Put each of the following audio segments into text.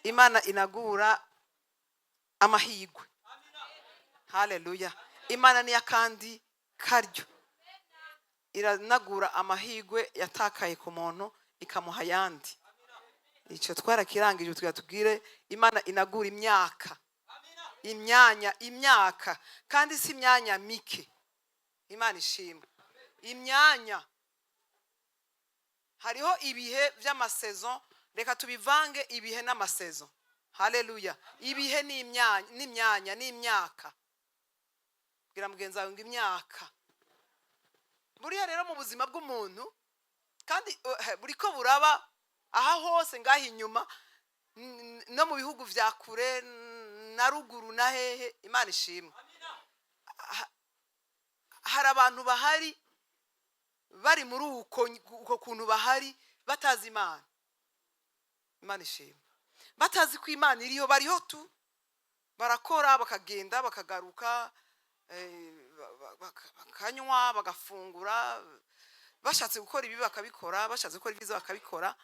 Imana inagura amahirwe. Haleluya! Imana niyo akandi karyo, iranagura amahirwe yatakaye ku muntu, ikamuha ayandi. Icyo twarakirangije. Tugira tubwire Imana inagura imyaka, imyanya, imyaka, kandi si imyanya mike. Imana ishimwe. Imyanya, hariho ibihe by'ama saisons. Reka tubivange, ibihe n'ama saisons. Haleluya! Ibihe n'imyanya, n'imyanya n'imyaka. Bwira mugenzi wawe ngo imyaka. Buriya rero mu buzima bw'umuntu, kandi buriko buraba aha hose ngaha inyuma, no mu bihugu vya kure na ruguru na hehe, Imana ishimwe. Hari abantu bahari bari muri uko kuntu, bahari batazi Imana. Imana ishimwe. Batazi ko Imana iriho. Bariho tu, barakora, bakagenda, bakagaruka, bakanywa, bagafungura, bashatse gukora ibi bakabikora, bashatse gukora ibyiza bakabikora.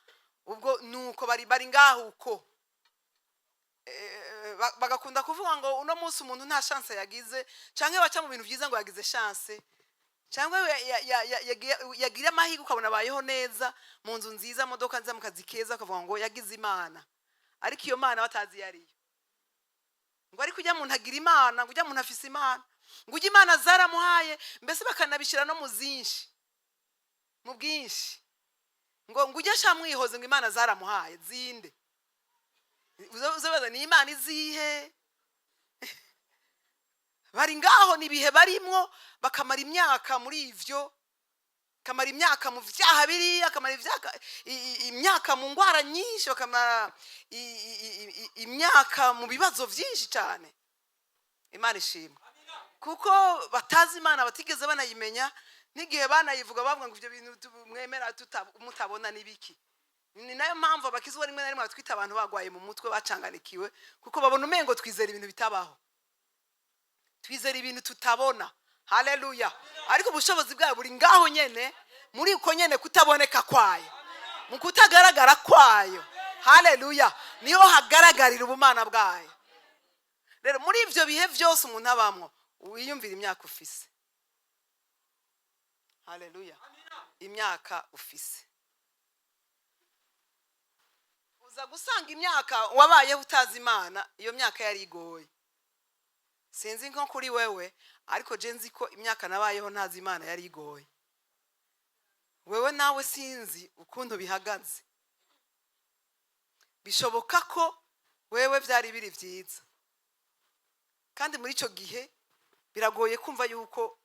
Ubwo nuko bari ngaho uko. Bagakunda kuvuga ngo uno munsi umuntu nta chance yagize, canke baca mu bintu byiza ngo yagize chance, cyangwa yagira amahirwe, ukabona abayeho neza, mu nzu nziza, modoka nziza, mu kazi keza, ukavuga ngo yagize Imana. Ariko iyo Mana batazi iyo ariyo. Ngo ariko ujya muntu agira Imana, ngo ujya muntu afise Imana, ngo ujya Imana zaramuhaye. Mbese bakanabishyira no mu zinshi, mu bwinshi, ngo ujye shamwihoze, ngo Imana zaramuhaye. Zinde? Uzabaza ni Imana izihe? Bari ngaho, ni ibihe barimwo, bakamara imyaka muri ivyo, bakamara imyaka mu vyaha biriya, bakamara imyaka mu ngwara nyinshi, bakamara imyaka mu bibazo byinshi cyane. Imana ishimwe, kuko batazi Imana, batigeze banayimenya. N'igihe banayivuga bavuga ngo ibyo bintu mwemera mutabona n'ibiki? Ni nayo mpamvu abakizwa rimwe na rimwe batwita abantu bagwaye mu mutwe, bacanganikiwe, kuko babona umengo twizera ibintu bitabaho, twizera ibintu tutabona. Haleluya! Ariko ubushobozi bwayo buri ngaho nyene, muri uko nyene kutaboneka kwayo, mu kutagaragara kwayo. Haleluya! Niho hagaragarira ubumana bwayo. Rero muri ibyo bihe byose umuntu abamwo, wiyumvira imyaka ufise. Haleluya! Imyaka ufise, uza gusanga imyaka wabayeho utazi Imana, iyo myaka yari igoye. Sinzi nko kuri wewe, ariko je nzi ko imyaka nabayeho ntazi Imana yari igoye. Wewe nawe sinzi ukuntu bihagaze. Bishoboka ko wewe byari biri byiza, kandi muri icyo gihe biragoye kumva yuko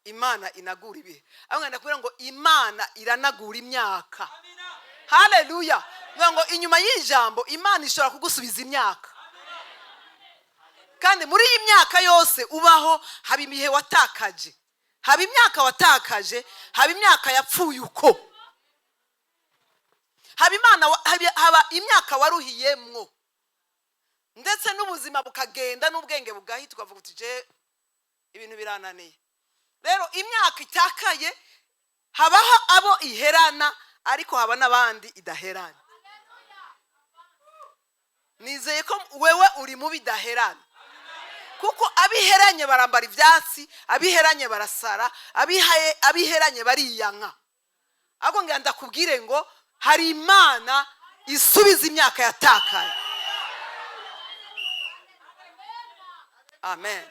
Imana inagura ibihe. Aho ngenda kubwira ngo Imana iranagura imyaka. Haleluya! Kuvuga ngo inyuma y'ijambo, Imana ishobora kugusubiza imyaka. Kandi muri iyi myaka yose ubaho, haba ibihe watakaje, haba imyaka watakaje, haba imyaka yapfuye uko, haba imana haba imyaka waruhiyemwo, ndetse n'ubuzima bukagenda, n'ubwenge bugahita, ukavuga uti je ibintu birananiye. Rero imyaka itakaye, habaho abo iherana, ariko haba n'abandi idaherana. Nizeye ko wewe uri mu bidaherana, kuko abiheranye barambara ibyatsi, abiheranye barasara, abiheranye bariyanka. Ahubwo ngira ndakubwire ngo hari Imana isubiza imyaka yatakaye. Amen.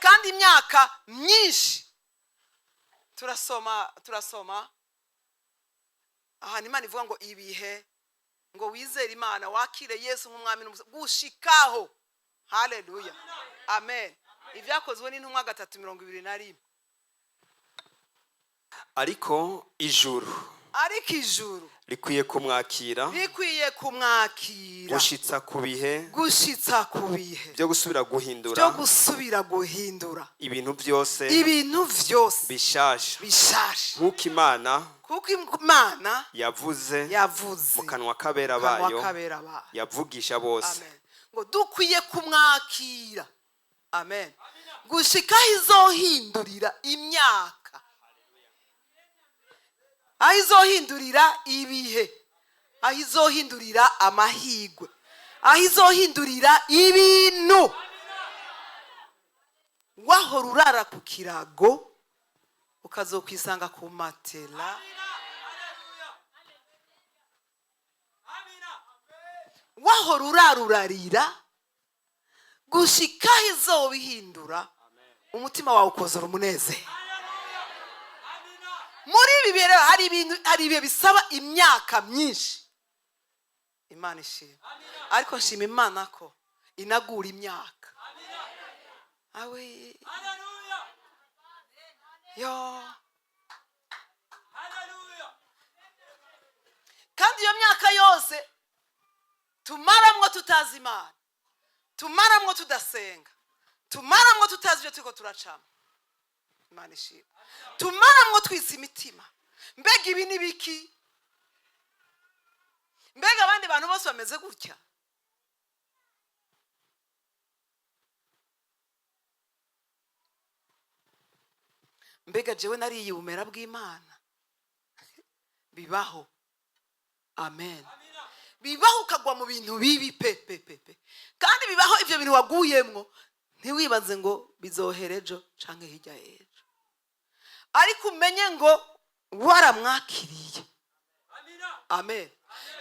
Kandi imyaka myinshi, turasoma ahantu Imana ivuga ngo ibihe, ngo wizere Imana, wakire Yesu nk'umwami gushikaho. Haleluya, amen. Ibyakozwe n'Intumwa 3:21. Ariko ijuru Ariko ijuru rikwiye kumwakira rikwiye kumwakira gushitsa ku bihe gushitsa ku bihe byo gusubira guhindura byo gusubira guhindura ibintu byose ibintu byose bishasha, bishasha, nk'uko Imana kuko Imana yavuze yavuze mu kanwa k'abera kanwa bayo kabera bayo yavugisha bose. Amen. Ngo dukwiye kumwakira, amen, gushika aho izohindurira imyaka, aho izohindurira ibihe, aho izohindurira amahirwe, Aho izohindurira ibintu, wahora urara ku kirago ukazokwisanga ku matela. Wahora urara urarira gushikaho izobihindura, umutima wawe ukozora umunezero. Muri ibi bihe rero hari ibintu, hari ibihe bisaba imyaka myinshi. Imana ishima, ariko nshima Imana ko inagura imyaka awe yo. Kandi iyo myaka yose tumaramwo tutazi Imana, tumaramwo tudasenga, tumaramwo tutazi ibyo turiko turacamo, Imana ishima, tumaramwo twisa imitima: mbega ibi ni biki? Mbega abandi bantu bose bameze gutya? Mbega jewe nariye ubumera bw'Imana? Bibaho. Amen. Bibaho ukagwa mu bintu bibi pe pe pe pe. Kandi bibaho ibyo bintu waguyemwo ntiwibaze ngo bizohera ejo canke hirya y'ejo, ariko umenye ngo waramwakiriye. Amen.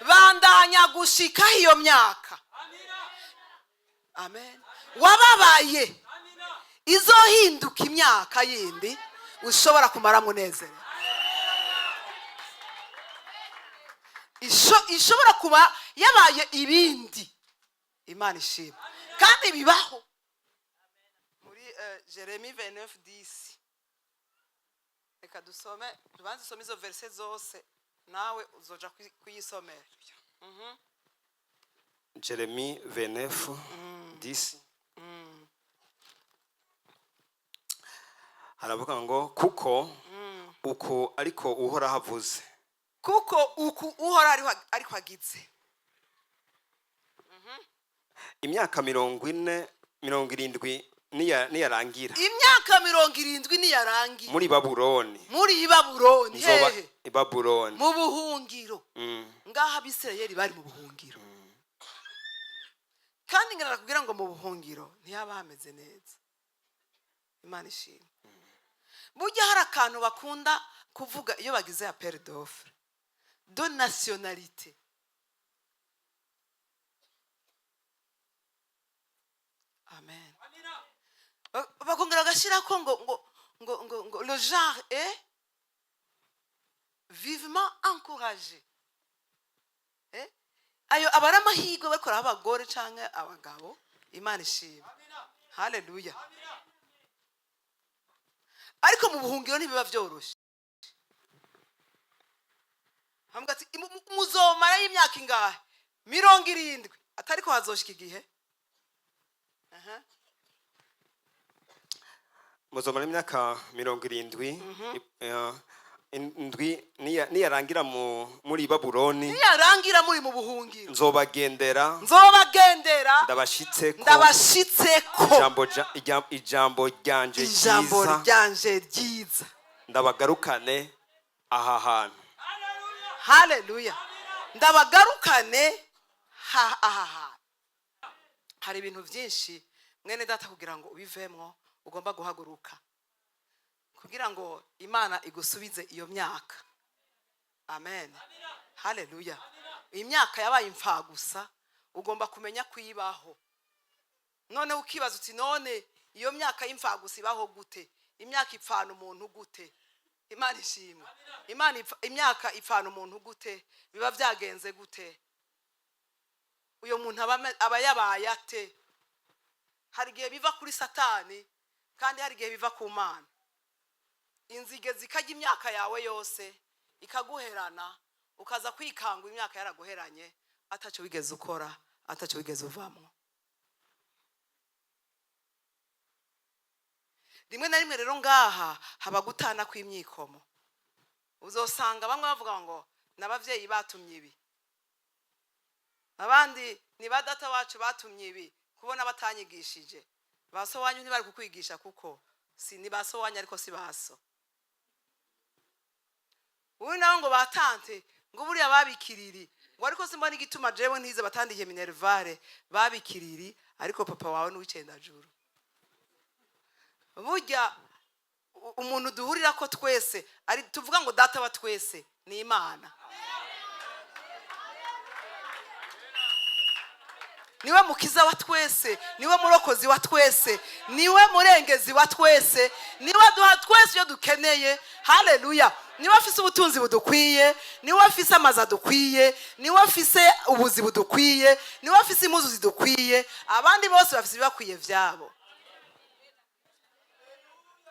Bandanya gushikaho iyo myaka, amen, wababaye izohinduka imyaka yindi ushobora kumara munezero, ishobora kuba yabaye ibindi. Imana ishima, kandi bibaho. Muri Jeremy 29:10, reka dusome, tubanze usome izo verse zose, nawe uzoja kuyisomera. Jeremy 29 10, haravuga ngo: "Kuko uko ariko Uhoraho avuze." Kuko uku Uhora ariko agize. "Imyaka 40, 70 niyarangira." Imyaka 70 niyarangira. "Muri Babuloni." Muri Babuloni. Nzoba Hehe? I Babuloni. Mu buhungiro. Ngaha Abisirayeli bari mu buhungiro, kandi ngira kugira ngo mu buhungiro ntiyaba hameze neza. Imana ishimwe. Burya hari akantu bakunda kuvuga iyo bagize appel d'offre de nationalité. Amen. Bakongera bagashyirako ngo le genre est vivement encouragé. Eh? Ayo aba ari amahirwe bakoraho abagore cyangwa abagabo. Imana ishimwe, haleluya. Ariko mu buhungiro ntibiba byoroshye. Bavuga ati: "Muzomarayo imyaka ingahe? 70." Atari ko hazoshika igihe. Aha. "Muzomara imyaka 70 indwi niyarangira muri Babuloni." Niyarangira muri mu buhungiro. "Nzobagendera." Nzobagendera. "Ndabashitseko." Ndabashitseko. Ijambo ryanje Ijambo ryiza. ryanje ryiza. "Ndabagarukane aha hantu." Haleluya. Ndabagarukane aha hantu. Hari ibintu byinshi, mwene data, kugira ngo ubivemwo ugomba guhaguruka kugira ngo Imana igusubize iyo myaka. Amen, haleluya. Imyaka yabaye imfagusa, ugomba kumenya kuyibaho. None ukibaza uti: none iyo myaka y'imfagusa ibaho gute? Imyaka ipfana umuntu gute? Imana ishimwe. Imana imyaka ipfana umuntu gute? Biba byagenze gute? Uyo muntu aba yabaye ate? Hari igihe biva kuri Satani, kandi hari igihe biva ku Mana. Inzige zikarya imyaka yawe yose, ikaguherana, ukaza kwikanga imyaka yaraguheranye, atacyo wigeze ukora, atacyo wigeze uvamo. Rimwe na rimwe rero ngaha haba gutana kw'imyikomo. Uzosanga bamwe bavuga ngo n'ababyeyi batumye ibi, abandi ni ba data wacu batumye ibi, kubona batanyigishije. Ba so wanyu ntibari kukwigisha, kuko si ni ba so wanyu, ariko si ba so. Uyu nawe ngo batante, ngo buriya babikiriri. Ngo ariko simbona igituma jewe ntize, batandiye minerval, babikiriri, ariko papa wawe n'uw'icendajuru. Burya umuntu duhurira ko twese ari tuvuga ngo data wa twese ni Imana, niwe mukiza wa twese, niwe murokozi wa twese, niwe murengezi wa twese, niwe duha twese iyo dukeneye. Haleluya! Niwe afise ubutunzi budukwiye, niwe afise amazu adukwiye, niwe afise ubuzi budukwiye, niwe afise impuzu zidukwiye. Abandi bose bafise ibibakwiye vyabo.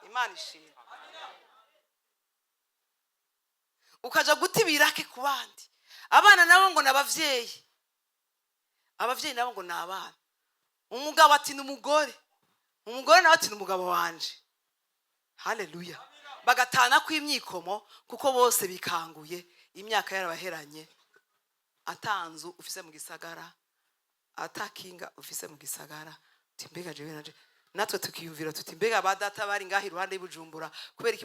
Imana ishimwe. Ukaja guta ibirake ku bandi. Abana nabo ngo ni abavyeyi, abavyeyi nabo ngo ni abana. Umugabo ati ni umugore, umugore nawe ati ni umugabo wanje. Haleluya! Bagatana kw'imyikomo kuko bose bikanguye imyaka yarabaheranye. Atanzu ufise mu gisagara, atakinga ufise mu gisagara, uti mbega jewe naje. Natwe tukiyumvira tuti mbega ba data bari ngaho iruhande y'Ibujumbura, kubera iki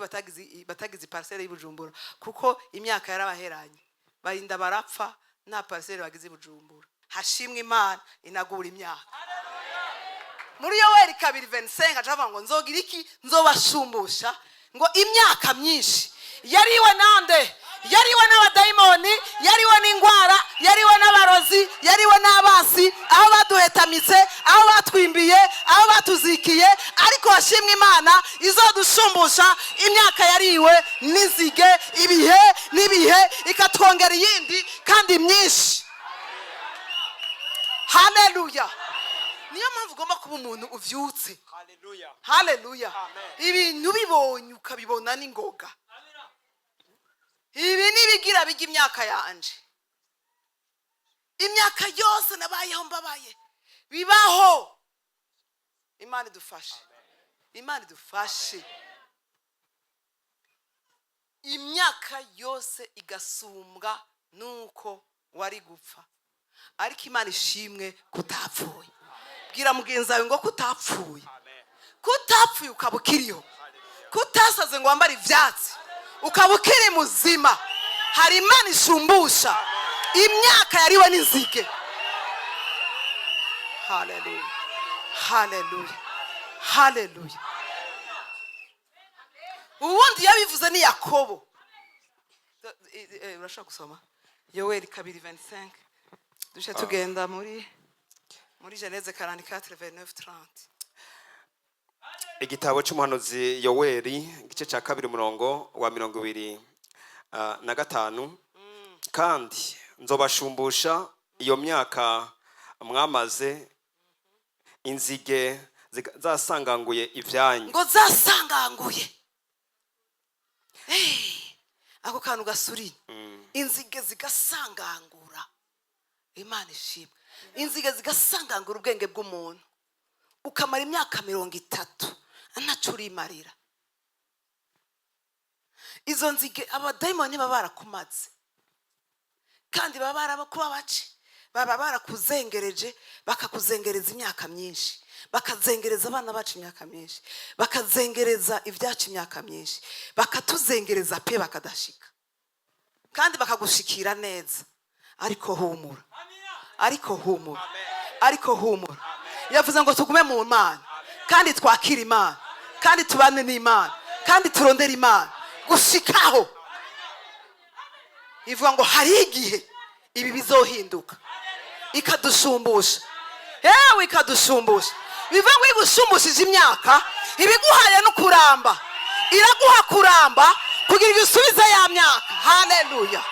batagize parcelle y'Ibujumbura? Kuko imyaka yarabaheranye, barinda barapfa nta parcelle bagize i Bujumbura. Hashimwe Imana inagura imyaka. Muri Yoweri 2:25 acavuga ngo nzogira iki? Nzobashumbusha ngo imyaka myinshi yariwe nande? Yariwe n'abadayimoni, yariwe n'ingwara, yariwe n'abarozi, yariwe n'abasi, aho baduhetamitse, aho batwimbiye, aho batuzikiye. Ariko hashimwe Imana izodushumbusha imyaka yariwe n'inzige ibihe n'ibihe, ikatwongera iyindi kandi myinshi. Haleluya! Niyo mpamvu ugomba kuba umuntu uvyutse. Haleluya! Ibintu bibonye ukabibona n'ingoga. Ibi nibigira bijya imyaka yanje, imyaka yose nabayeho mbabaye, bibaho. Imana idufashe, Imana idufashe. Imyaka yose igasumbwa nuko wari gupfa, ariko Imana ishimwe kutapfuye. Bwira mugenzi wawe ngo kutapfuye, kutapfuye ukaba ukiriho, kutasaze ngo wambare ibyatsi, ukaba ukiri muzima. Hari Imana ishumbusha imyaka yariwe n'inzige. Haleluya, haleluya, haleluya! Ubundi yabivuze ni Yakobo. Urashobora gusoma Yoweri 2:25, duce tugenda muri Genèse 44, 29, 30. Igitabo cy'umuhanuzi Yoweri, igice cya kabiri, umurongo wa 25. Kandi nzobashumbusha iyo myaka mwamaze inzige zasanganguye ibyanyu. Ngo zasanganguye. Ako kantu gasuriye, inzige zigasangangura. Imana ishimwe. Inzige zigasangangura ubwenge bw'umuntu, ukamara imyaka 30 ntaco urimarira. Izo nzige, abadayimoni baba barakumaze, kandi baba barabakuba bace, baba barakuzengereje, bakakuzengereza imyaka myinshi, bakazengereza abana bacu imyaka myinshi, bakazengereza ibyacu imyaka myinshi, bakatuzengereza pe, bakadashika kandi bakagushikira neza. Ariko humura, ariko humura, ariko humura. Yavuze ngo tugume mu Mana, kandi twakire Imana, kandi tubane n'Imana, kandi turondere Imana gushikaho. Ivuga ngo hari igihe ibi bizohinduka, ikadushumbusha. Yewe, ikadushumbusha. Bivuga ngo igusumbushije imyaka, ibiguhaye no kuramba, iraguha kuramba kugira ngo isubize ya myaka. Haleluya,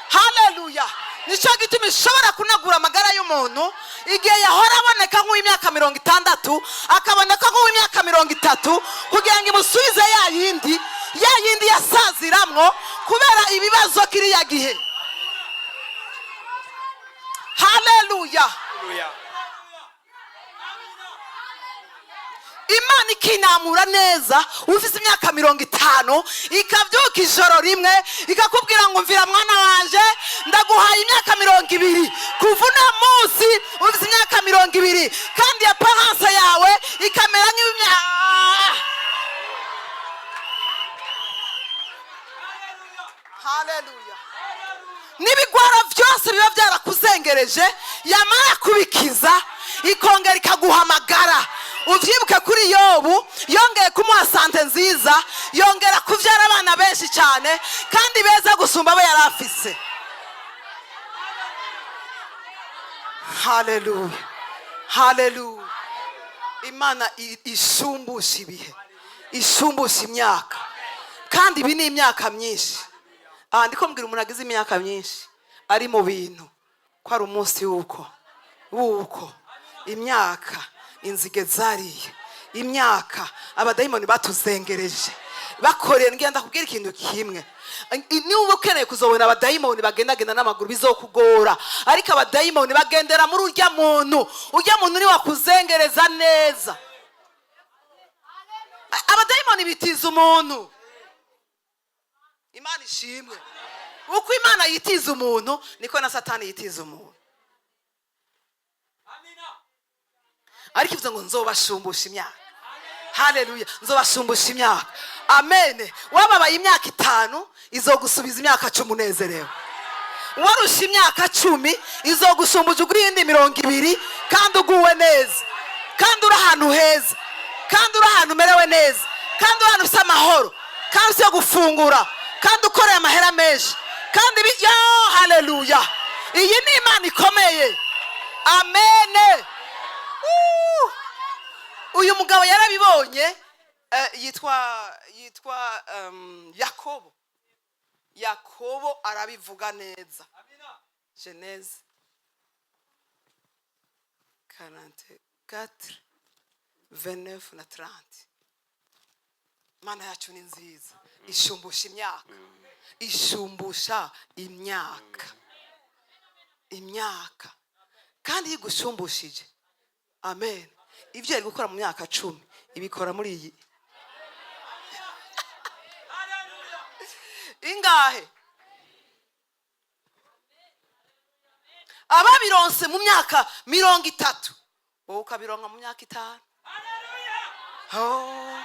haleluya! Nicyo gituma ishobora kunagura amagara y'umuntu. Igihe yahora aboneka nk'uw'imyaka 60, akaboneka nk'uw'imyaka 30, kugira ngo imusubize ya yindi, ya yindi yasaziramwo kubera ibibazo kiriya gihe. Haleluya! Imana ikinamura neza. Ufite imyaka 50, ikabyuka ijoro rimwe ikakubwira ngo mvira mwana wanje, ndaguhaye imyaka 20. Kuva uno munsi ufite imyaka 20, kandi apparence yawe ikamera nk'imyaka. Haleluya! N'ibigwara byose biba byarakubaye. Byarakuzengereje, yamara kubikiza ikongera ikaguhamagara. Ubyibuke kuri Yobu, yongeye kumuha santé nziza, yongera kubyara abana benshi cyane kandi beza gusumba abo yari afise. Haleluya, haleluya! Imana ishumbusha ibihe, ishumbusha imyaka, kandi ibi ni imyaka myinshi. Aha ndiko mbwira umuntu agize imyaka myinshi ari mu bintu ko ari umunsi w'uko imyaka inzige zariye, imyaka abadayimoni batuzengereje bakoreye. Ngenda kubwira ikintu kimwe: niba ukeneye kuzobona abadayimoni bagendagenda n'amaguru, bizokugora, ariko abadayimoni bagendera muri urya muntu. Urya muntu niwe wakuzengereza neza. Abadayimoni bitiza umuntu. Imana ishimwe! Uko Imana yitiza umuntu, niko na Satani yitiza umuntu. Ariko ivuze ngo nzobashumbusha imyaka. Haleluya! Nzobashumbusha imyaka. Amen. Wababaye imyaka 5, izogusubiza imyaka 10 unezerewe. Warusha imyaka 10, izogusumbuza uguha iyindi 20, kandi uguwe neza, kandi uri ahantu heza, kandi uri ahantu umerewe neza, kandi uri ahantu ufite amahoro, kandi ufite gufungura, kandi ukoreye amahera menshi, kandi yo haleluya! Iyi ni Imana ikomeye. Amene. Uyu mugabo yarabibonye, yitwa Yakobo. Yakobo arabivuga neza, Genèse 44, 29 na 30. Mana yacu ni nziza, ishumbusha imyaka, ishumbusha imyaka, imyaka. Kandi iyo igusumbushije, amen, ibyo yari gukora mu myaka 10 ibikora muri iyi ingahe? Ababironse mu myaka 30, wowe ukabironka mu myaka 5. Oh,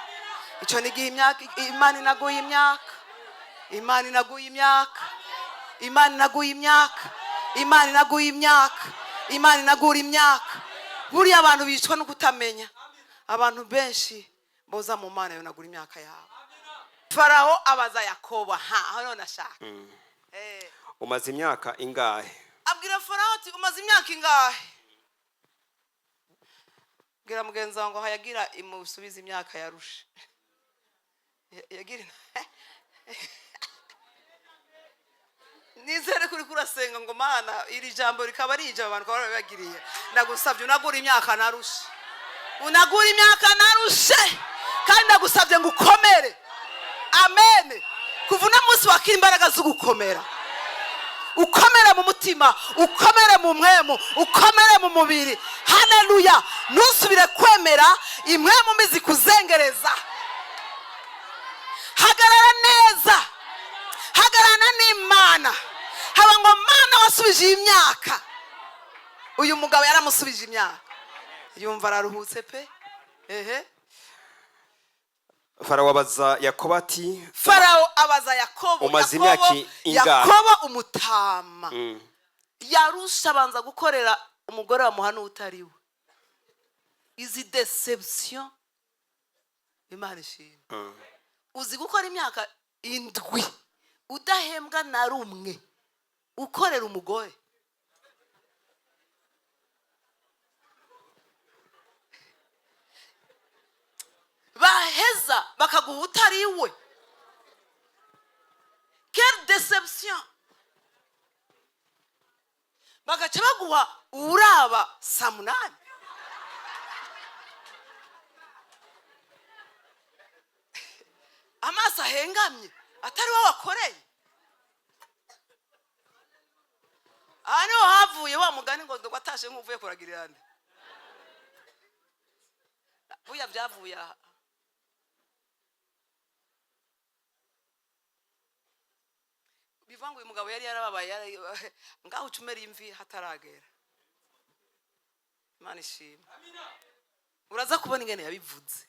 icyo ni igihe imyaka Imana inaguye imyaka, Imana inaguye imyaka, Imana inaguye imyaka, Imana inaguye imyaka, Imana inagura imyaka. Buriya abantu bicwa no kutamenya. Abantu benshi boza mu Mana yonagura imyaka yabo. Farawo abaza Yakobo, ha aho none ashaka. Umaze imyaka ingahe? Abwira Farawo ati: "Umaze imyaka ingahe?" Bwira mugenzi wawe ngo hayagira imusubize imyaka yarushe. Yagira nizere kuri kurasenga ngo: "Mana, iri jambo rikaba ari ijambo abantu bakaba babagiriye. Ndagusabye unagura imyaka narushe, unagura imyaka narushe, kandi ndagusabye ngo ukomere." Amen. Kuva uno munsi wakira imbaraga zo gukomera, ukomere mu mutima, ukomere mu mpwemu, ukomere mu mubiri. Haleluya! Ntusubire kwemera impwemu mbi zikuzengereza. Hagarara neza, hagararana n'Imana. Haba ngo: "Mana, wasubije iyi myaka." Uyu mugabo yaramusubije imyaka, yumva araruhutse pe. Ehe. Farawo abaza Yakobo ati: Farawo abaza Yakobo. Umaze Yakobo, imyaka ingahe? Yakobo umutama yarusha, abanza gukorera umugore bamuha n'utari we. Izi déception, Imana ishimwe. Uzi gukora imyaka 7 udahembwa na rumwe, ukorera umugore? Baheza bakaguha utari we. Quelle déception! Bagaca baguha uraba saa 8. Amaso ahengamye, atari wowe wakoreye. Aha niho havuye wa mugani ngo watashe nk'uvuye kuragirira nde. Buya byavuye aha. Bivuga ngo uyu mugabo yari yarababaye, ngaho ucumera imvi hataragera. Imana ishimwe! Uraza kubona ingene yabivuze.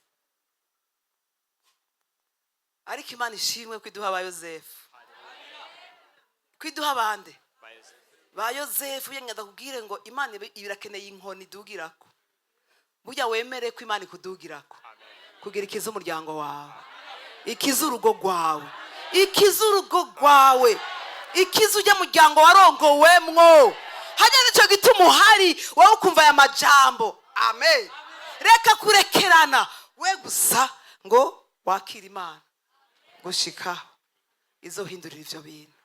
Ariko Imana ishimwe ko iduha aba Yosefu, ko iduha abandi. Ba Yosefu yenda ndakubwire ngo Imana irakeneye inkoni idugirako. Burya wemere ko Imana ikudugirako kugira ikize umuryango wawe, ikize urugo rwawe, ikize urugo rwawe, ikize ujya muryango warongowemwo. Hajya nicyo gituma uhari wowe ukumva aya majambo. Amen. Reka kurekerana we gusa ngo wakire Imana gushikaho izohindurira ivyo bintu.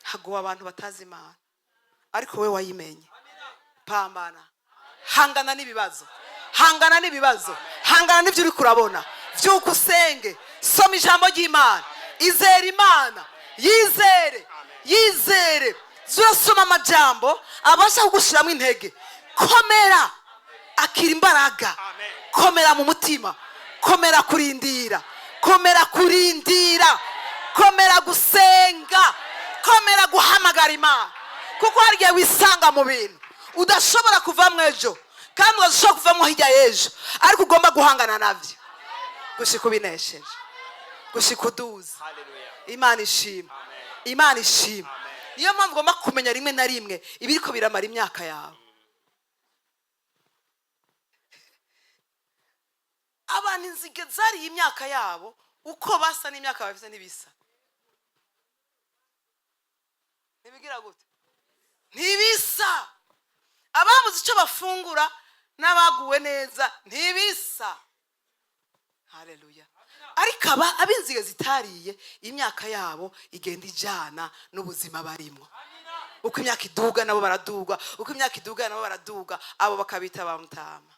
Hagowe abantu batazi Imana, ariko we wayimenye, pambana, hangana n'ibibazo, hangana n'ibibazo, hangana n'ibyo uri kurabona. Vyuka usenge, soma ijambo ry'Imana, izere Imana, yizere, yizere. Zurasoma amajambo abasha kugushiramo intege. Komera, akira imbaraga, komera mu mutima, komera kurindira, komera kurindira, komera gusenga, komera guhamagara Imana, kuko hari igihe wisanga mu bintu udashobora kuvamo ejo kandi udashobora kuvamo hirya y'ejo, ariko ugomba guhangana nabyo gushika ubinesheje, gushika uduza. Imana ishima, Imana ishima. Niyo mpamvu ugomba kumenya rimwe na rimwe ibiriko biramara imyaka yawe. Abantu inzige zariye imyaka yabo, uko basa n'imyaka bafite ntibisa. Ntibigira gute? Ntibisa. Ababuze icyo bafungura n'abaguwe neza ntibisa. Haleluya. Ariko aba ab'inzige zitariye imyaka yabo igenda ijana n'ubuzima barimo. Uko imyaka iduga nabo baraduga, uko imyaka iduga nabo baraduga, abo bakabita ba mutama.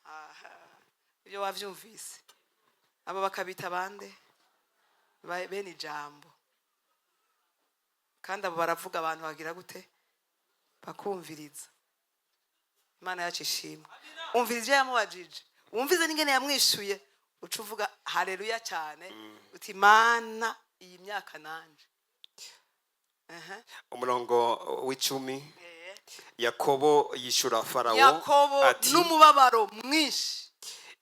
Aha, ibyo wabyumvise. Abo bakabita bande? Bene ijambo. Kandi abo baravuga, abantu bagira gute? Bakumviriza. Imana yacu ishimwe. Umviriza ibyo yamubajije, wumvize n'ingene yamwishuye, uca uvuga haleluya cyane, uti Mana iyi myaka nanje. Aha. Umurongo w'icumi. Yakobo yishura Farawo Yakobo ati: n'umubabaro mwinshi.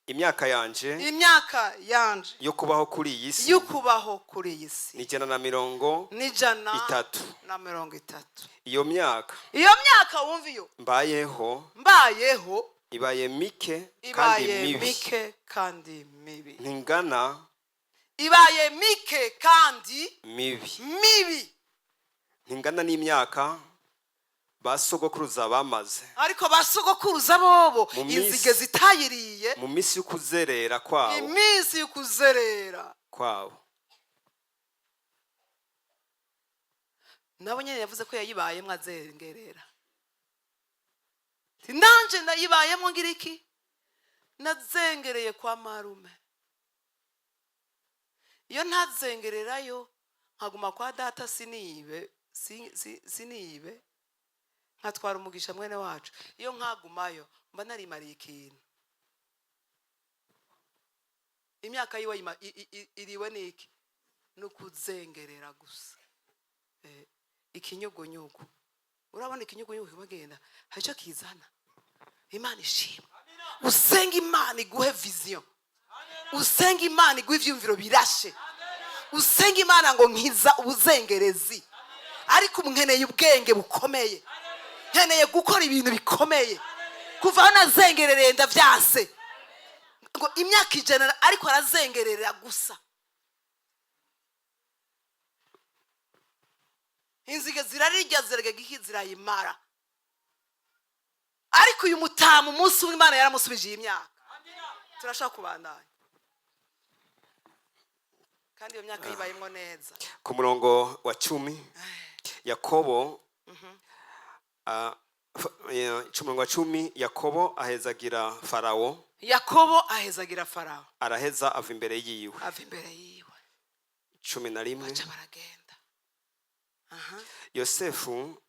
Imyaka yanje imyaka yanje yo kubaho kuri iyi si yo kubaho kuri iyi si ni ijana na mirongo n'ijana itatu. na mirongo itatu. Iyo myaka Iyo myaka, wumva iyo mbayeho mbayeho ibaye mike kandi ibaye mibi, mike kandi mibi. Ntingana Ibaye mike kandi mibi, mibi. Ntingana n'imyaka ba sogokuruza bamaze Ariko ba sogokuruza bobo mu minsi inzige zitayiriye mu minsi y'ukuzerera kwabo iminsi y'ukuzerera kwabo. Nabo nyine yavuze ko yayibayemo azengerera. Ati, nanje nayibayemo ngira iki? Nazengereye kwa marume. Iyo ntazengererayo nkaguma kwa data, sinibe, sinibe nkatwara umugisha mwene wacu. Iyo nkagumayo mba narimariye ikintu. Imyaka yiwe iriwe n'iki? No kuzengerera gusa. Ikinyugunyugu, urabona ikinyugunyugu kibagenda, hari icyo kizana. Imana ishimwe. Usenga Imana iguhe vision, usenga Imana iguhe ibyumviro birashe, usenga Imana ngo nkiza ubuzengerezi, ariko nkeneye ubwenge bukomeye, nkeneye gukora ibintu bikomeye. Kuva aho nazengerereye ndavyanse. Ngo imyaka 100 ariko arazengerera gusa. Inzige zirarirya, zirarya iki, zirayimara. Ariko uyu mutamu umunsi umwe Imana yaramusubije iyi myaka. Turashaka kubandanya, kandi iyo myaka yibayemo neza. Ku murongo wa 10, Yakobo, umurongo wa 10, Yakobo ahezagira Farawo. Yakobo ahezagira Farawo. Araheza ava imbere yiwe. Ava imbere yiwe. 11. Baca baragenda. Aha. Yosefu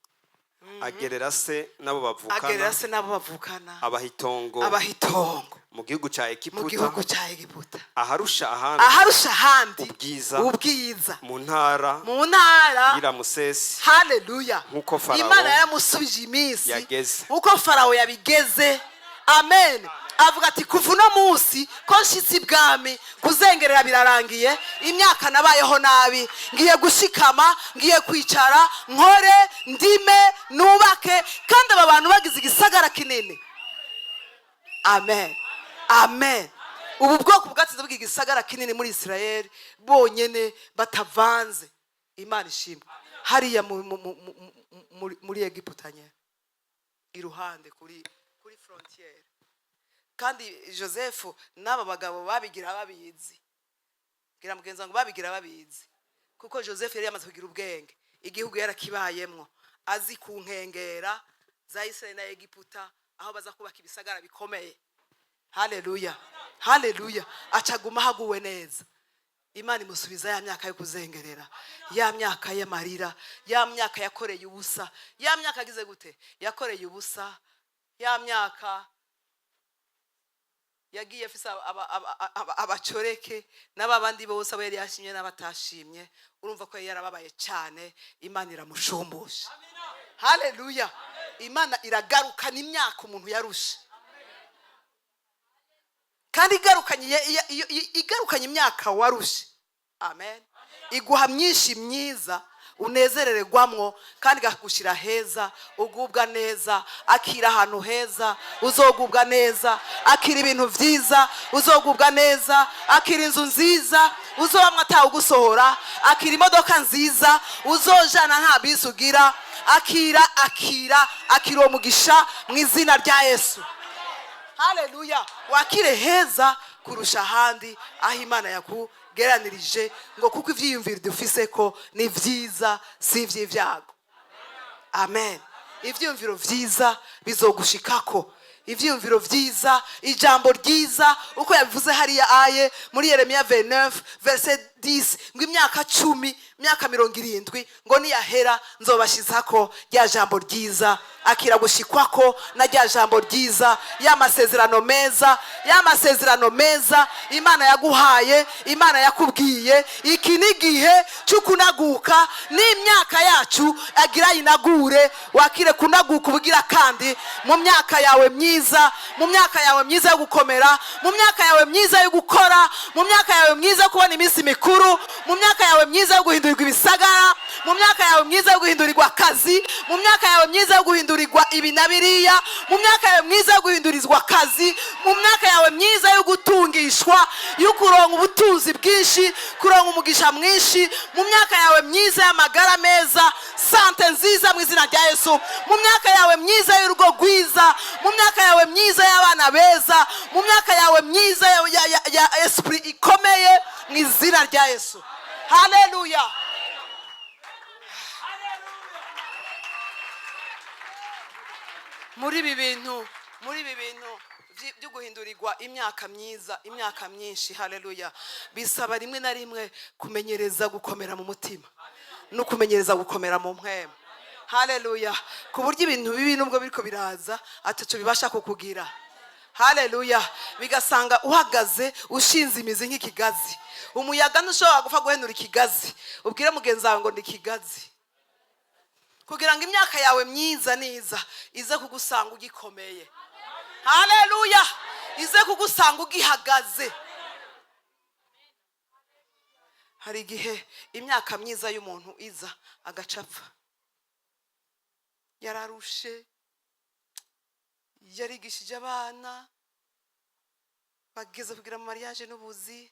agerera se n'abo Agerera bavukana, se n'abo bavukana, abaha itongo abaha itongo mu gihugu cya mu Egiputa, gihugu cya Egiputa, aharusha ahandi aharusha ahandi ubwiza, ubwiza, mu ntara mu ntara y'i Ramusesi, Haleluya. nk'uko Farawo Imana yaramusubije iminsi yageze. nk'uko Farawo yabigeze. Amen. Avuga ati: "Kuva uno munsi ko nshitse ibwami, kuzengerera birarangiye. Imyaka nabayeho nabi, ngiye gushikama, ngiye kwicara, nkore, ndime, nubake." Kandi aba bantu bagize igisagara kinini. Amen, amen. Ubu bwoko bwatsinze bw'igisagara igisagara kinini muri Israel bonyene batavanze. Imana ishimwe. Hariya muri Egiputa nyene, iruhande kuri frontière. Kandi Joseph n'aba bagabo babigira babizi. Bwira mugenzi wangu: babigira babizi, kuko Joseph yari yamaze kugira ubwenge, igihugu yarakibayemwo, azi ku nkengera za Israel na Egiputa aho baza kubaka ibisagara bikomeye. Haleluya, haleluya. Acaguma haguwe neza. Imana imusubiza ya myaka yo kuzengerera, ya myaka y'amarira, ya myaka yakoreye ubusa, ya myaka agize gute, yakoreye ubusa, ya myaka yagiye afise abacoreke n'ababandi bose, abo yari yashimye n'abatashimye. Urumva ko yari yarababaye cyane. Imana iramushumbusha. Haleluya. Imana iragarukana imyaka umuntu yarushe, kandi igarukanye imyaka warushe, amen, iguha myinshi myiza unezerererwamwo, kandi ikagushyira heza, ugubwa neza. Akira ahantu heza, uzogubwa neza. Akira ibintu byiza, uzogubwa neza. Akira inzu nziza uzobamwo atawugusohora. Akira imodoka nziza uzojana nta bisi ugira. Akira, akira, akira uwo mugisha mu izina rya Yesu. Haleluya. Wakire heza kurusha ahandi, aho Imana yakugeranirije, ngo kuko ibyiyumviro dufise ko ni byiza, si iby'ibyago. Amen. Ibyiyumviro byiza bizogushikako, ibyiyumviro byiza, ijambo ryiza, uko yabivuze hariya aye muri Yeremiya 29 verset 10, ngo imyaka 10, imyaka 70 ngo niyahera, nzobashizako rya jambo ryiza. Akira gushikwako na rya jambo ryiza, ya masezerano meza, ya masezerano meza Imana yaguhaye, Imana yakubwiye. Iki ni igihe cyo kunaguka n'imyaka yacu, agira yinagure. Wakire kunaguka ubugira kandi mu myaka yawe myiza, mu myaka yawe myiza yo gukomera, mu myaka yawe myiza yo gukora, mu myaka yawe myiza yo kubona iminsi mikuru, mu myaka yawe myiza yo guhindurirwa ibisagara, mu myaka yawe myiza yo guhindurirwa akazi, mu myaka yawe myiza yo guhindurirwa ibi na biriya, mu myaka yawe myiza yo guhindurizwa akazi, mu myaka yawe myiza yo gutungishwa, yo kuronka ubutunzi bwinshi, kuronka umugisha mwinshi, mu myaka yawe myiza y'amagara meza, santé nziza mu izina rya Yesu, mu myaka yawe myiza y'urugo rwiza, mu myaka yawe myiza y'abana beza, mu myaka yawe myiza ya esprit ikomeye mu izina rya Yesu. Haleluya. Muri ibi bintu byo guhindurirwa imyaka myiza, imyaka myinshi, haleluya, bisaba rimwe na rimwe kumenyereza gukomera mu mutima no kumenyereza gukomera mu mpwemu. Haleluya. Ku buryo ibintu bibi nubwo biriko biraza, ataco bibasha kukugira. Haleluya. Bigasanga uhagaze, ushinze imizi nk'ikigazi. Umuyaga ntushobora gupfa guhenura ikigazi. Ubwire mugenzi wawe ngo ni ikigazi, kugira ngo imyaka yawe myiza niza ize kugusanga ugikomeye. Haleluya. Ize kugusanga ugihagaze. Hari igihe imyaka myiza y'umuntu iza agacapfa, yararushe, yarigishije abana, bageze kugira mu mariage n'ubuzi.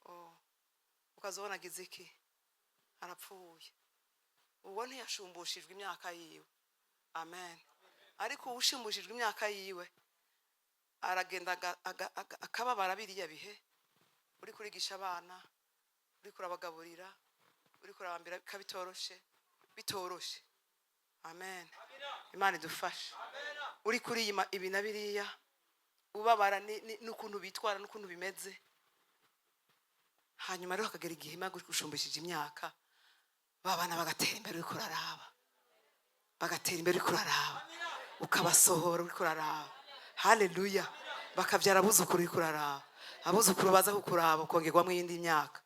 Oh, ukazabona agize iki, arapfuye. Ubwo ntiyashumbushijwe imyaka yiwe. Amen. Ariko uwushimbujijwe imyaka yiwe aragenda akababara biriya bihe uri kurigisha abana, uri kurabagaburira, uri kurabambira, bitoroshe, bitoroshe. Amen. Imana idufashe. Uri kuriyima ibi na biriya, ubabara n'ukuntu bitwara n'ukuntu bimeze. Hanyuma rero hakagera igihe Imana igushumbishije imyaka, ba bana bagatera imbere uriko uraraba, bagatera imbere uriko uraraba, ukabasohora uriko uraraba. Haleluya. Bakabyara abuzukuru uriko uraraba, abuzukuru baza kukuraba, ukongerwamo iyindi myaka,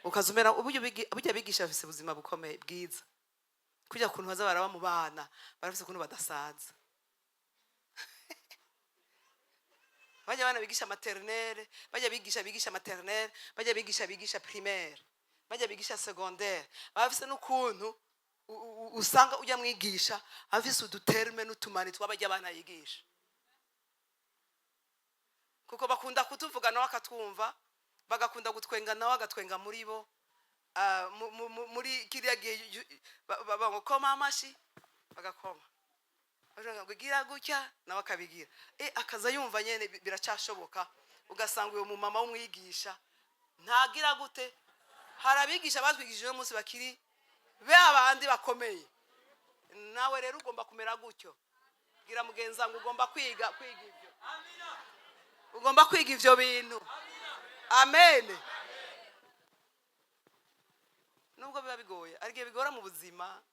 ukaza umera uburyo burya bigisha bafise ubuzima bukomeye bwiza. Kujya kuntu baza baraba mu bana, barafise ukuntu badasaza. Bajya abana bigisha maternelle, bajya bigisha maternelle, bajya bigisha primaire, bajya bigisha secondaire, baba bafise n'ukuntu usanga ujya mwigisha afise uduterme n'utumani tw'abajya abana yigisha, kuko bakunda kutuvuga nawe akatwumva, bagakunda gutwenga nawe agatwenga. Muri bo muri kiriya gihe bagakoma amashi, bagakoma bavuga ngo gira gutya, nawe akabigira, akaza yumva nyene biracashoboka. Ugasanga uyo mumama w'umwigisha ntagira gute. Hari abigisha batwigishije uno munsi bakiri be abandi bakomeye. Nawe rero ugomba kumera gutyo. Bwira mugenzi wawe ngo ugomba kwiga ibyo, ugomba kwiga ivyo bintu. Amen. Nubwo biba bigoye, ariko bigora mu buzima,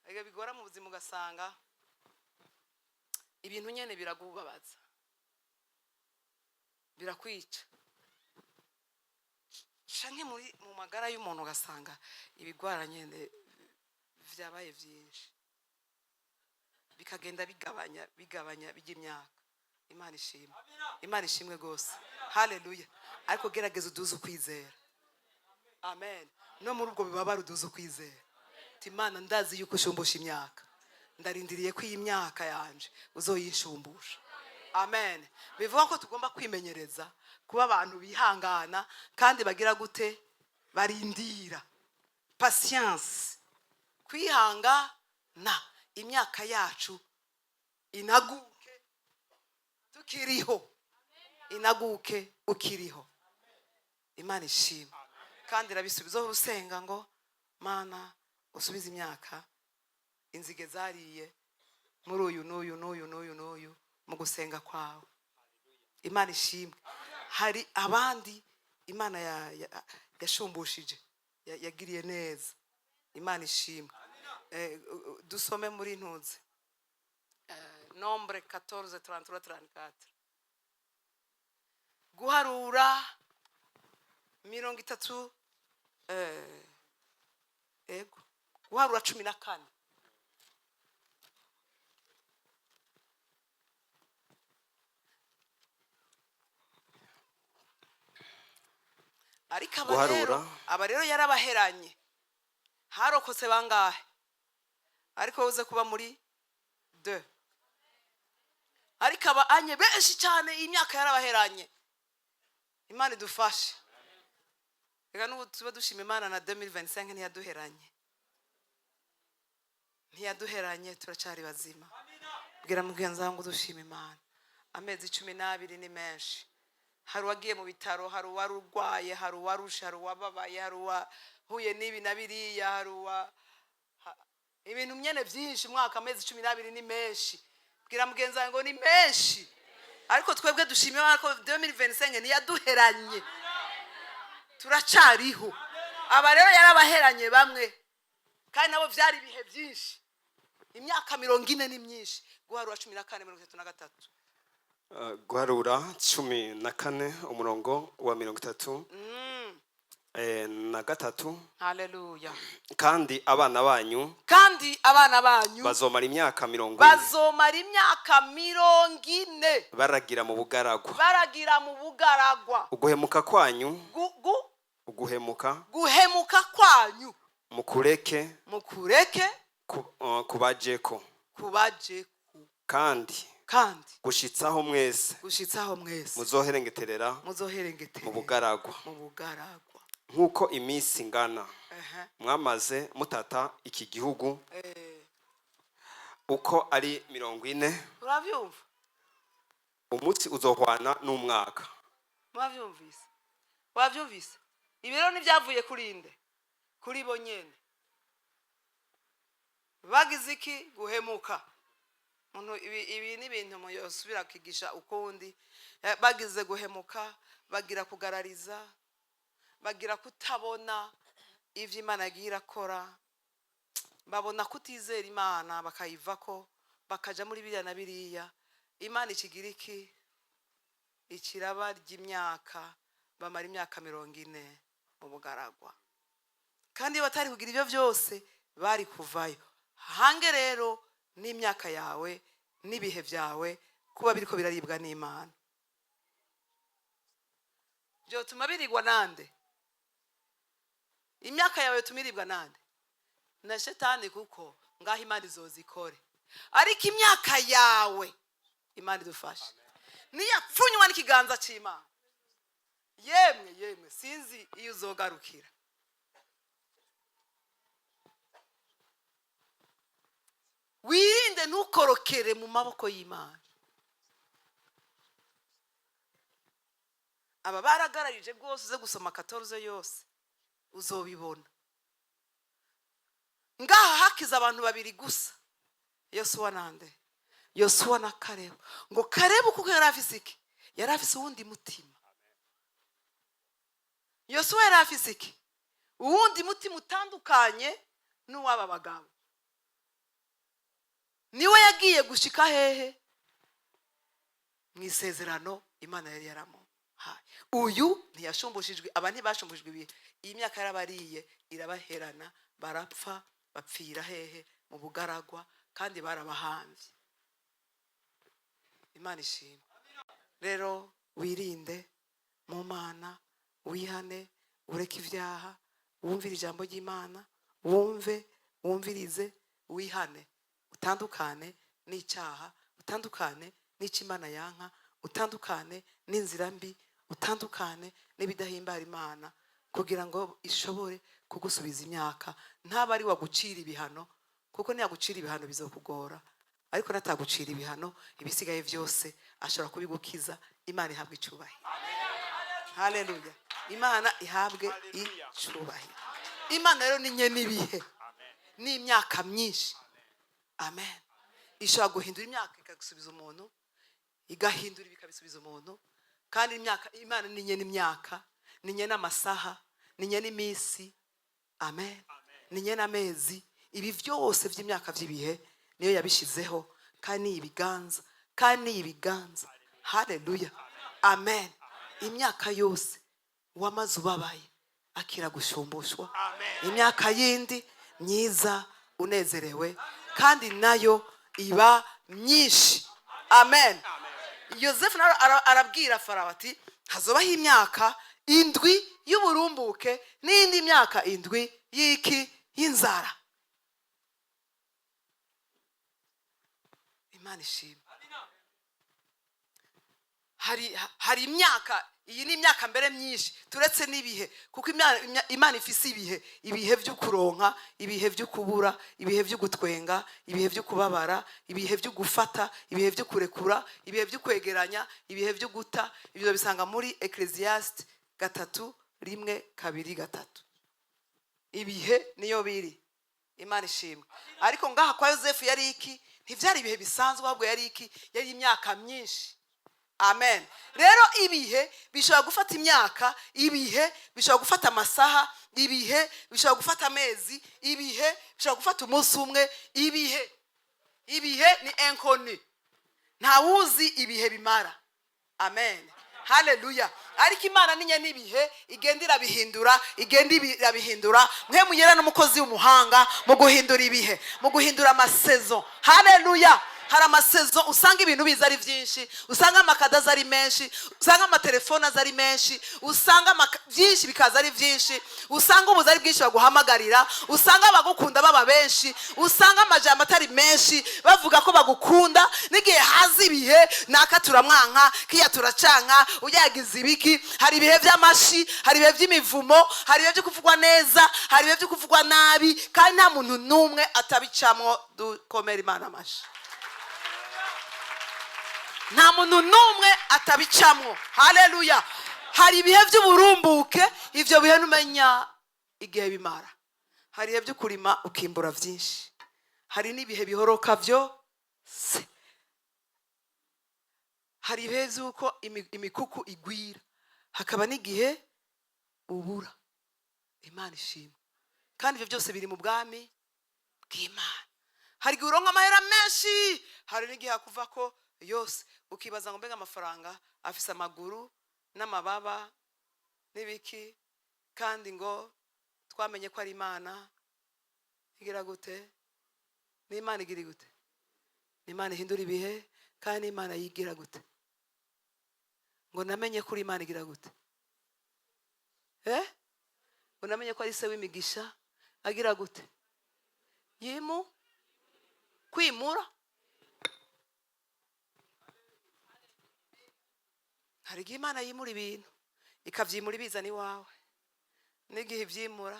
ariko bigora mu buzima, ugasanga ibintu nyene biragubabaza, birakwica, canke muri mu magara y'umuntu ugasanga ibigwara nyene vyabaye vyinshi, bikagenda bigabanya, bigabanya bijya imyaka. Imana ishimwe, Imana ishimwe rwose, haleluya. Ariko gerageza uduze ukwizera. Amen. No muri ubwo bibabaro uduze ukwizera. Uti: "Imana, ndazi yuko ushumbusha imyaka, ndarindiriye ko iyi myaka yanje uzoyishumbusha." Amen. Bivuga ko tugomba kwimenyereza kuba abantu bihangana kandi bagira gute? Barindira. Patience, kwihangana, imyaka yacu inaguke tukiriho, inaguke ukiriho. Imana ishimwe kandi irabisubiza. Usenga ngo: "Mana, usubize imyaka inzige zariye muri uyu n'uyu n'uyu n'uyu n'uyu." Mu gusenga kwawe, Imana ishimwe. Hari abandi Imana yashumbushije, yagiriye neza. Imana ishimwe. Dusome muri ntuze Nombres 14 33 34, Guharura 30, ego, Guharura 14. Ariko aba rero Guharura. Aba rero yarabaheranye. Harokotse bangahe? Ariko uze kuba muri de, ariko aba anye benshi cyane, imyaka yarabaheranye. Imana idufashe. Reka n'ubu tuba dushima Imana na 2025 ntiyaduheranye, ntiyaduheranye, turacyari bazima. Bwira mugenzi wawe ngo dushima Imana. Amezi 12 ni menshi. Hari uwagiye mu bitaro, hari uwari urwaye, hari uwarushe, hari uwababaye, hari uwahuye n'ibi na biriya, hari uwa ibintu nyene byinshi. Umwaka, amezi 12 ni menshi. Bwira mugenzi wawe ngo ni menshi, ariko twebwe dushima Imana ko 2025 ntiyaduheranye, turacariho. Aba rero yarabaheranye bamwe, kandi nabo byari ibihe byinshi. Imyaka 40 ni myinshi. Guharura 14 33. Guharura 14 umurongo wa 33 na gatatu. Haleluya. Kandi abana banyu Kandi abana banyu bazomara imyaka 40 bazomara imyaka 40 baragira mu bugaragwa, baragira mu bugaragwa, uguhemuka kwanyu uguhemuka guhemuka kwanyu mukureke mukureke kubajeko, kubaje kandi kandi gushitsaho mwese gushitsaho mwese muzoherengeterera muzoherengeterera mu bugaragwa, mu bugaragwa, nk'uko iminsi ingana mwamaze mutata iki gihugu, uko ari 40. Urabyumva? Umunsi uzohwana n'umwaka. Mwabyumvise? Wabyumvise? Ibi rero ntibyavuye kuri nde? Kuri bo nyene. Bagize iki? Guhemuka. Umuntu ibi ni ibintu muyosubira kwigisha ukundi. Bagize guhemuka, bagira kugarariza, bagira kutabona ivyo Imana yagiye irakora, babona kutizera Imana, bakayivako, bakaja muri biriya na biriya. Imana ikigira iki? Ikiraba ry'imyaka, bamara imyaka 40 mu bugaragwa. Kandi iyo batari kugira ibyo byose, bari kuvayo. Hange rero n'imyaka yawe n'ibihe byawe kuba biriko biraribwa n'Imana. Byotuma birigwa nande? Imyaka yawe yotuma iribwa nande? Na shetani, kuko ngaho Imana izozikore. Ariko imyaka yawe, Imana idufashe, niyapfunywa n'ikiganza cy'Imana, yemwe yemwe, sinzi iyo uzogarukira. Wirinde, ntukorokere mu maboko y'Imana. Aba baragararije rwose. Uze gusoma 14 yose, uzobibona. Ngaha hakiza abantu babiri gusa, Yosuwa nande? Yosuwa na Karebu. Ngo Karebu kuko yari afise iki? Yari afise uwundi mutima. Yosuwa yari afise iki? Uwundi mutima utandukanye n'uw'aba bagabo. Niwe yagiye gushika hehe? Mu isezerano Imana yari yaramuhaye. Uyu ntiyashumbushijwe, aba ntibashumbushijwe ibihe. Iyi myaka yarabariye, irabaherana, barapfa. Bapfira hehe? Mu bugaragwa, kandi barabahambye. Imana ishimwe. Rero wirinde mu Mana, wihane, ureke ibyaha, wumvire ijambo ry'Imana, wumve, wumvirize, wihane, utandukane n'icyaha, utandukane n'icyo Imana yanka, utandukane n'inzira mbi, utandukane n'ibidahimbara Imana, kugira ngo ishobore kugusubiza imyaka. Ntaba ari wagucira ibihano, kuko niyagucira ibihano bizokugora, ariko natagucira ibihano, ibisigaye byose ashobora kubigukiza. Imana ihabwe icyubahiro. Haleluya! Imana ihabwe icyubahiro. Imana rero ni nye n'ibihe n'imyaka myinshi. Amen. Ishobora guhindura imyaka ikagusubiza umuntu, igahindura bikabisubiza umuntu. Kandi imyaka, Imana ni nye n'imyaka, ni nye n'amasaha, ni nye n'iminsi. Amen. Ni nye n'amezi. Ibi byose by'imyaka, by'ibihe, niyo yabishyizeho, kandi ni ibiganza, kandi ni ibiganza. Haleluya, amen. Imyaka yose wamaze ubabaye, akira gushumbushwa imyaka yindi myiza unezerewe, kandi nayo iba myinshi. Amen. Yosefu nawe arabwira Farawo ati: "Hazobaho imyaka 7 y'uburumbuke n'indi myaka 7 y'iki? Y'inzara." Imana ishimwe. Hari imyaka, iyi ni imyaka mbere myinshi, turetse n'ibihe, kuko Imana ifise ibihe: ibihe byo kuronka, ibihe byo kubura, ibihe byo gutwenga, ibihe byo kubabara, ibihe byo gufata, ibihe byo kurekura, ibihe byo kwegeranya, ibihe byo guta. Ibyo bisanga muri Ecclesiastes 3, 1, 2, 3. Ibihe niyo biri. Imana ishimwe. Ariko ngaha kwa Yosefu yari iki? Ntibyari ibihe bisanzwe, ahubwo yari iki? Yari imyaka myinshi. Amen. Rero ibihe bishobora gufata imyaka, ibihe bishobora gufata amasaha, ibihe bishobora gufata amezi, ibihe bishobora gufata umunsi umwe. Ibihe ni inconnu, ntawuzi ibihe bimara. Amen, haleluya. Ariko Imana ninye n'ibihe, igenda irabihindura, igenda irabihindura. Mwe mugera n'umukozi w'umuhanga mu guhindura ibihe, mu guhindura amasaison. Haleluya. Hari amasaison usanga ibintu biza ari byinshi, usanga amakada aza ari menshi, usanga amatelefone aza ari menshi, usanga byinshi bikaza ari byinshi, usanga ubuzi ari bwinshi baguhamagarira, usanga abagukunda baba benshi, usanga amajambo atari menshi bavuga ko bagukunda. N'igihe haza ibihe: naka turamwanka, kiya turacanka, uyagize ibiki. Hari ibihe by'amashi, hari ibihe by'imivumo, hari ibihe byo kuvugwa neza, hari ibihe byo kuvugwa nabi, kandi nta muntu n'umwe atabicamwo. Dukomere Imana amashi. Nta muntu n'umwe atabicamwo. Haleluya. Hari ibihe by'uburumbuke, ibyo bihe numenya igihe bimara. Hari ibihe byo kurima ukimbura byinshi, hari n'ibihe bihoroka byose. Hari ibihe by'uko imikuku igwira, hakaba n'igihe ubura. Imana ishimwe. Kandi ibyo byose biri mu bwami bw'Imana. Hari igihe uronka amahera menshi, hari n'igihe hakuva ko yose, ukibaza ngo: "Mbega amafaranga afise amaguru n'amababa n'ibiki?" Kandi ngo twamenye ko ari Imana igira gute? Ni Imana igira gute? Ni Imana ihindura ibihe, kandi ni Imana yigira gute? Ngo namenye ko uri Imana igira gute? Eh, unamenye ko ari se w'imigisha. Agira gute? Yimu kwimura. Hari igihe Imana yimura ibintu, ikabyimura ibizana iwawe, n'igihe ibyimura,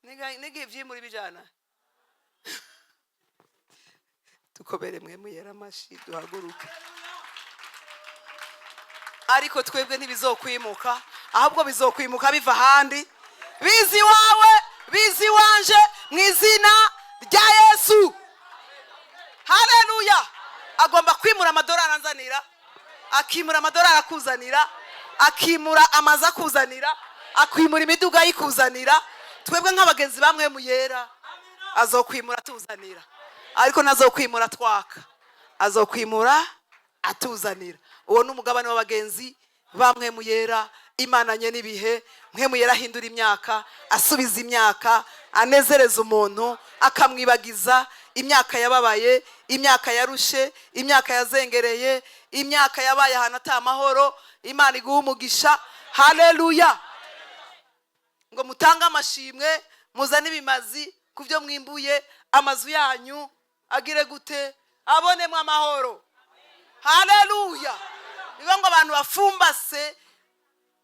n'igihe ibyimura ibijyana. Dukomere mwe muyera amashi, duhaguruke. Ariko twebwe ntibizokwimuka, ahubwo bizokwimuka biva ahandi, biza iwawe, biza iwanje, mu izina rya Yesu. Haleluya! Agomba kwimura amadolari anzanira, akimura amadolari akuzanira, akimura amazu akuzanira, akimura imiduga ayikuzanira. Twebwe nk'abagenzi bamwe muyera, azokwimura atuzanira, ariko ntazokwimura twaka, azokwimura atuzanira. Uwo ni umugabane w'abagenzi bamwe muyera. Imananye n'ibihe, mwe muyera ahindura imyaka, asubiza imyaka, anezereza umuntu, akamwibagiza imyaka yababaye, imyaka yarushe, imyaka yazengereye, imyaka yabaye ahantu atamahoro. Imana iguha umugisha. Haleluya! Ngo mutange amashimwe, muzane ibimazi ku byo mwimbuye, amazu yanyu agire gute? Abonemo amahoro. Haleluya! Niyo ngo abantu bafumbase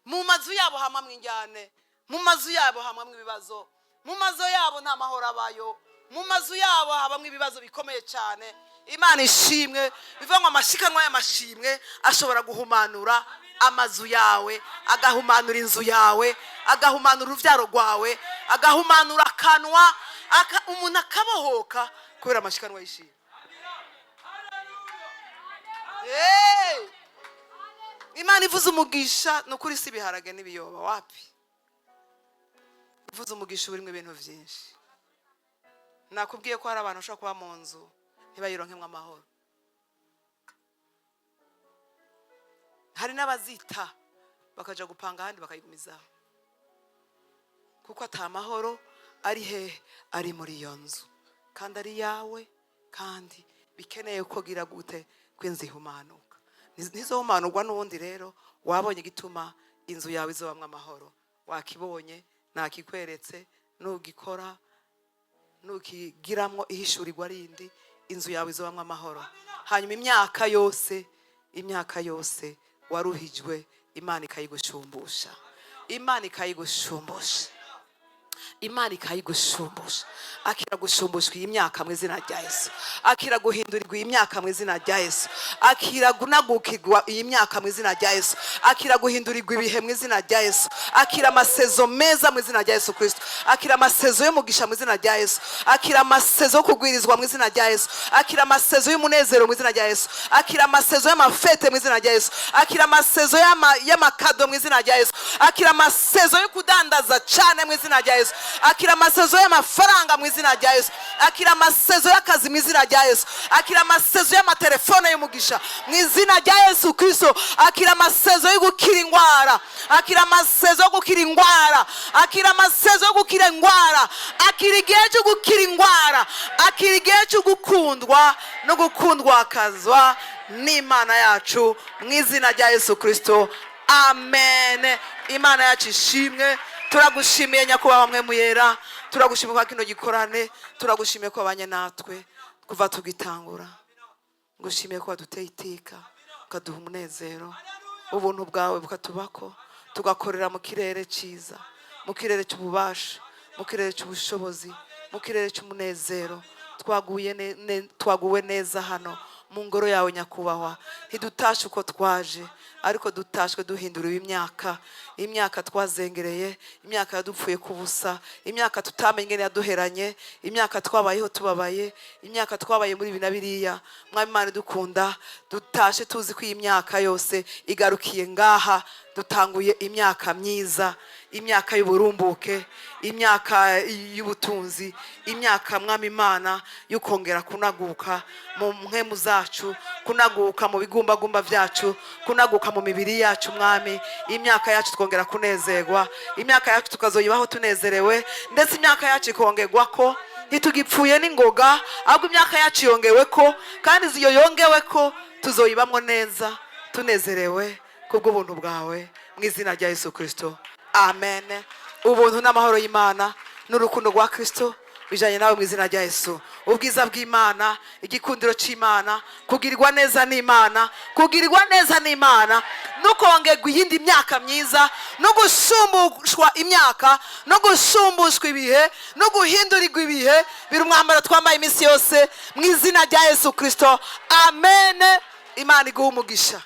mu mazu yabo, hamwe injyane mu mazu yabo, hamwe ibibazo mu mazu yabo, nta mahoro abayo mu mazu yabo, habamo ibibazo bikomeye cyane. Imana ishimwe. Bivuga ngo amashikanwa y'amashimwe ashobora guhumanura amazu yawe, agahumanura inzu yawe, agahumanura urubyaro rwawe, agahumanura akanwa, umuntu akabohoka kubera amashikanwa y'ishimwe. Hey! Imana ivuze umugisha, ni ukuri si ibiharage n'ibiyoba, wapi. Ivuze umugisha urimo ibintu byinshi. Nakubwiye ko hari abantu bashobora kuba mu nzu ntibayironkemwo amahoro. Hari n'abazita bakaja gupanga ahandi, bakayigumizaho, kuko ata mahoro ari hehe? Ari muri iyo nzu, kandi ari yawe, kandi bikeneye ko gira gute? Ko inzu ihumanuka. Ntizohumanurwa n'ubundi. Rero wabonye igituma inzu yawe izobamwo amahoro, wakibonye, nakikweretse. Nugikora, nukigiramwo ihishurirwa rindi, inzu yawe izobamwo amahoro. Hanyuma imyaka yose, imyaka yose waruhijwe, Imana ikayigushumbusha, Imana ikayigushumbusha, Imana ikayigushumbusha. Akira gushumbushwa iyi myaka mu izina rya Yesu. Akira guhindurirwa iyi myaka mu izina rya Yesu. Akira kunagukirwa iyi myaka mu izina rya Yesu. Akira guhindurirwa ibihe mu izina rya Yesu. Akira amasezo meza mu izina rya Yesu Kristo. Akira amasezo y'umugisha mu izina rya Yesu. Akira amasezo yo kugwirizwa mu izina rya Yesu. Akira amasezo y'umunezero mu izina rya Yesu. Akira amasezo y'amafete mu izina rya Yesu. Akira amasezo y'amakado mu izina rya Yesu. Akira amasezo yo kudandaza cyane mu izina rya Yesu. Akira amasezo y'amafaranga mu izina rya Yesu. Akira amasezo y'akazi mu izina rya Yesu. Akira amasezo y'amatelefone y'umugisha mu izina rya Yesu Kristo. Akira amasezo yo gukira indwara. Akira amasezo yo gukira indwara. Akira amasezo yo gukira indwara. Akira igihe cyo gukira indwara. Akira igihe cyo gukundwa no gukundwakazwa n'Imana yacu mu izina rya Yesu Kristo. Amen. Imana yacu ishimwe. Turagushimiye, nyakubahwa mwe muyera. Turagushimiye kwa kino gikorane. Turagushimiye ko wabanye natwe kuva tugitangura. Ngushimiye ko waduteye iteka, ukaduha umunezero, ubuntu bwawe bukatubako, tugakorera mu kirere cyiza, mu kirere cy'ububasha, mu kirere cy'ubushobozi, mu kirere cy'umunezero. Twaguwe neza hano mu ngoro yawe, nyakubahwa. Ntidutashe uko twaje, ariko dutashwe duhinduriwe imyaka, imyaka twazengereye, imyaka yadupfuye ku busa, imyaka tutamenye ingene yaduheranye, imyaka twabayeho tubabaye, imyaka twabaye muri ibi na biriya. Mwami Imana dukunda, dutashe tuzi ko iyi myaka yose igarukiye ngaha. Dutanguye imyaka myiza, imyaka y'uburumbuke, imyaka y'ubutunzi, imyaka, Mwami Imana, yo kongera kunaguka mu mpemu zacu, kunaguka mu bigumbagumba byacu, kunaguka mu mibiri yacu. Mwami, imyaka yacu twongera kunezerwa, imyaka yacu tukazoyibaho tunezerewe, ndetse imyaka yacu ikongerwa ko ntitugipfuye n'ingoga, ahubwo imyaka yacu yongewe ko, kandi iyo yongewe ko tuzoyibamo neza tunezerewe kubw'ubuntu bwawe. Mu izina rya Yesu Kirisito, amen. Ubuntu n'amahoro y'Imana n'urukundo rwa Kirisito bijanye nawe mu izina rya Yesu. Ubwiza bw'Imana, igikundiro cy'Imana, kugirirwa neza n'Imana, kugirirwa neza n'Imana no kongerwa iyindi myaka myiza, no gushumbushwa imyaka, no gushumbushwa ibihe, no guhindurirwa ibihe, biri umwambaro twambaye iminsi yose mu izina rya Yesu Kirisito, amen. Imana iguha umugisha.